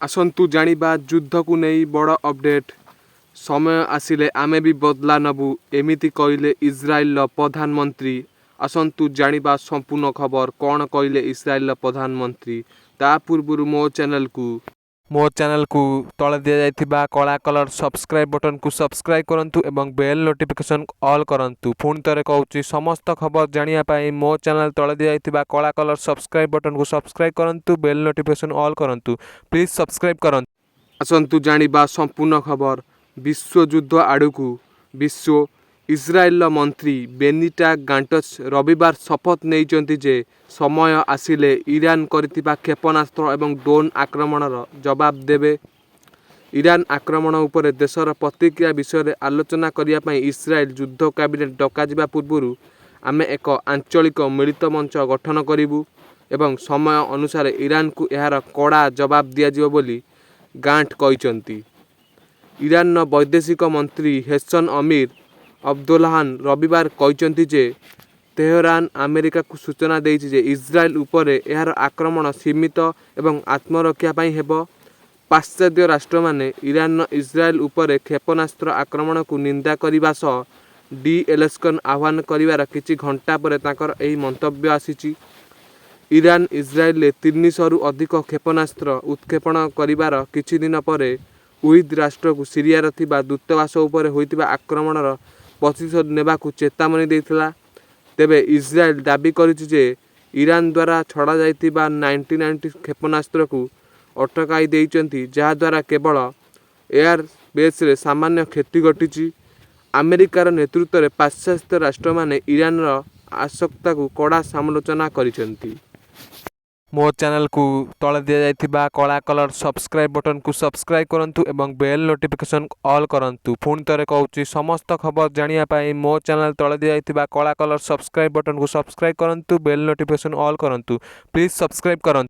ଆସନ୍ତୁ ଜାଣିବା ଯୁଦ୍ଧକୁ ନେଇ ବଡ଼ ଅପଡେଟ୍। ସମୟ ଆସିଲେ ଆମେ ବି ବଦଲା ନେବୁ, ଏମିତି କହିଲେ ଇସ୍ରାଏଲର ପ୍ରଧାନମନ୍ତ୍ରୀ। ଆସନ୍ତୁ ଜାଣିବା ସମ୍ପୂର୍ଣ୍ଣ ଖବର, କ'ଣ କହିଲେ ଇସ୍ରାଏଲର ପ୍ରଧାନମନ୍ତ୍ରୀ। ତା ପୂର୍ବରୁ ମୋ ଚ୍ୟାନେଲକୁ ତଳେ ଦିଆଯାଇଥିବା କଳା କଲର୍ ସବସ୍କ୍ରାଇବ୍ ବଟନକୁ ସବସ୍କ୍ରାଇବ୍ କରନ୍ତୁ ଏବଂ ବେଲ୍ ନୋଟିଫିକେସନ୍ ଅଲ୍ କରନ୍ତୁ। ପୁଣି ଥରେ କହୁଛି, ସମସ୍ତ ଖବର ଜାଣିବା ପାଇଁ ମୋ ଚ୍ୟାନେଲ ତଳେ ଦିଆଯାଇଥିବା କଳା କଲର୍ ସବସ୍କ୍ରାଇବ୍ ବଟନକୁ ସବସ୍କ୍ରାଇବ୍ କରନ୍ତୁ, ବେଲ୍ ନୋଟିଫିକେସନ୍ ଅଲ୍ କରନ୍ତୁ। ପ୍ଲିଜ୍ ସବସ୍କ୍ରାଇବ୍ କରନ୍ତୁ। ଆସନ୍ତୁ ଜାଣିବା ସମ୍ପୂର୍ଣ୍ଣ ଖବର। ବିଶ୍ୱଯୁଦ୍ଧ ଆଡ଼କୁ ବିଶ୍ୱ। ଇସ୍ରାଏଲର ମନ୍ତ୍ରୀ ବେନି ଗାଣ୍ଟଜ ରବିବାର ଶପଥ ନେଇଛନ୍ତି ଯେ ସମୟ ଆସିଲେ ଇରାନ କରିଥିବା କ୍ଷେପଣାସ୍ତ୍ର ଏବଂ ଡ୍ରୋନ୍ ଆକ୍ରମଣର ଜବାବ ଦେବେ। ଇରାନ ଆକ୍ରମଣ ଉପରେ ଦେଶର ପ୍ରତିକ୍ରିୟା ବିଷୟରେ ଆଲୋଚନା କରିବା ପାଇଁ ଇସ୍ରାଏଲ ଯୁଦ୍ଧ କ୍ୟାବିନେଟ୍ ଡକାଯିବା ପୂର୍ବରୁ, ଆମେ ଏକ ଆଞ୍ଚଳିକ ମିଳିତ ମଞ୍ଚ ଗଠନ କରିବୁ ଏବଂ ସମୟ ଅନୁସାରେ ଇରାନକୁ ଏହାର କଡ଼ା ଜବାବ ଦିଆଯିବ ବୋଲି ଗାଣ୍ଟ କହିଛନ୍ତି। ଇରାନର ବୈଦେଶିକ ମନ୍ତ୍ରୀ ହୋସେନ ଅମିର ଅବଦୋଲାହାନ ରବିବାର କହିଛନ୍ତି ଯେ ତେହରାନ ଆମେରିକାକୁ ସୂଚନା ଦେଇଛି ଯେ ଇସ୍ରାଏଲ ଉପରେ ଏହାର ଆକ୍ରମଣ ସୀମିତ ଏବଂ ଆତ୍ମରକ୍ଷା ପାଇଁ ହେବ। ପାଶ୍ଚାତ୍ୟ ରାଷ୍ଟ୍ରମାନେ ଇରାନର ଇସ୍ରାଏଲ ଉପରେ କ୍ଷେପଣାସ୍ତ୍ର ଆକ୍ରମଣକୁ ନିନ୍ଦା କରିବା ସହ ଡି-ଏସ୍କେଲେସନ୍ ଆହ୍ୱାନ କରିବାର କିଛି ଘଣ୍ଟା ପରେ ତାଙ୍କର ଏହି ମନ୍ତବ୍ୟ ଆସିଛି। ଇରାନ ଇସ୍ରାଏଲରେ 300ରୁ ଅଧିକ କ୍ଷେପଣାସ୍ତ୍ର ଉତ୍କ୍ଷେପଣ କରିବାର କିଛି ଦିନ ପରେ ୱିଦ ରାଷ୍ଟ୍ରକୁ ସିରିଆରେ ଥିବା ଦୂତାବାସ ଉପରେ ହୋଇଥିବା ଆକ୍ରମଣର ପ୍ରତିଶୋଧ ନେବାକୁ ଚେତାବନୀ ଦେଇଥିଲା। ତେବେ ଇସ୍ରାଏଲ ଦାବି କରିଛି ଯେ ଇରାନ ଦ୍ୱାରା ଛଡ଼ାଯାଇଥିବା 99ଟି କ୍ଷେପଣାସ୍ତ୍ରକୁ ଅଟକାଇ ଦେଇଛନ୍ତି, ଯାହାଦ୍ୱାରା କେବଳ ଏୟାର ବେସ୍ରେ ସାମାନ୍ୟ କ୍ଷତି ଘଟିଛି। ଆମେରିକାର ନେତୃତ୍ୱରେ ପାଶ୍ଚାତ୍ୟ ରାଷ୍ଟ୍ରମାନେ ଇରାନର ଆସକ୍ତାକୁ କଡ଼ା ସମାଲୋଚନା କରିଛନ୍ତି। ମୋ ଚ୍ୟାନେଲକୁ ତଳେ ଦିଆଯାଇଥିବା କଳା କଲର୍ ସବସ୍କ୍ରାଇବ୍ ବଟନକୁ ସବସ୍କ୍ରାଇବ୍ କରନ୍ତୁ ଏବଂ ବେଲ୍ ନୋଟିଫିକେସନ୍ ଅଲ୍ କରନ୍ତୁ। ପୁଣି ଥରେ କହୁଛି, ସମସ୍ତ ଖବର ଜାଣିବା ପାଇଁ ମୋ ଚ୍ୟାନେଲ ତଳେ ଦିଆଯାଇଥିବା କଳା କଲର୍ ସବସ୍କ୍ରାଇବ୍ ବଟନକୁ ସବସ୍କ୍ରାଇବ୍ କରନ୍ତୁ, ବେଲ୍ ନୋଟିଫିକେସନ୍ ଅଲ୍ କରନ୍ତୁ। ପ୍ଲିଜ୍ ସବସ୍କ୍ରାଇବ୍ କରନ୍ତୁ।